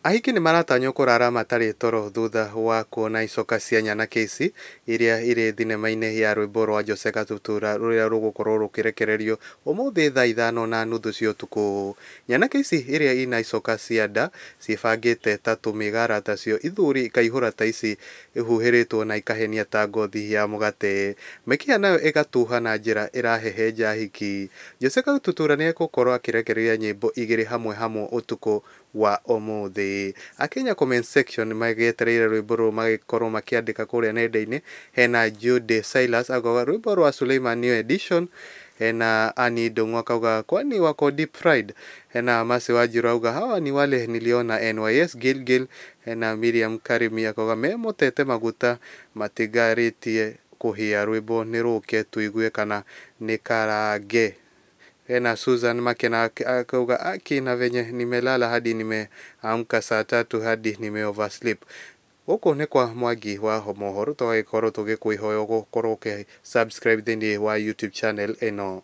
Ahiki nĩ maratanywo kũrara matarĩ toro thutha wa kuona icoka cia nyanake ici iria irĩ thinema-inĩ ya rwĩmbo rwa Jose Gatutura rũrĩa rũgũkorwo rũkĩrekererio ũmũthĩ thaa 5:30 cia ũtukũ. Nyanake ici iria ina icoka cia nda ciĩbangĩte ta tũmĩgara tacio ithuri ikaihũra ta ici ihuhĩrĩtwo na ikahenia ta ngothi ya mũgate. Mĩkiha nayo ĩgatuha na njĩra ĩrahehenja ahiki. Jose Gatutura nĩ egũkorwo akĩrekereria nyĩmbo igĩrĩ hamwe hamwe ũtukũ wa ũmũthĩ. Akenya comment section magĩetereire rwĩmbo rũrũ magĩkorwo makĩandĩka kũrĩa nenda-inĩ. Hena Jude Silas akauga rwĩmbo rwa Suleiman New Edition. Hena Annie Ndung'u akauga kwani wako deep fried. Hena Mercy Wanjiru auga hawa ni wale niliona NYS Gilgil. Hena Miriam Karimi akauga me mũtete maguta matigarĩtie kũhĩa rwĩmbo nĩ rũke tũigue kana nĩ karange. Hena Susan Makena akauga aki na venye nimelala hadi nimeamka saa 3 hadi nime oversleep. Gũkũ nĩ kwa Mwangi wa mohoro tũgagĩkorwo tũgĩkwĩhoya ũgũkorwo ũkĩ subscribe thĩinĩ wa YouTube channel ĩno.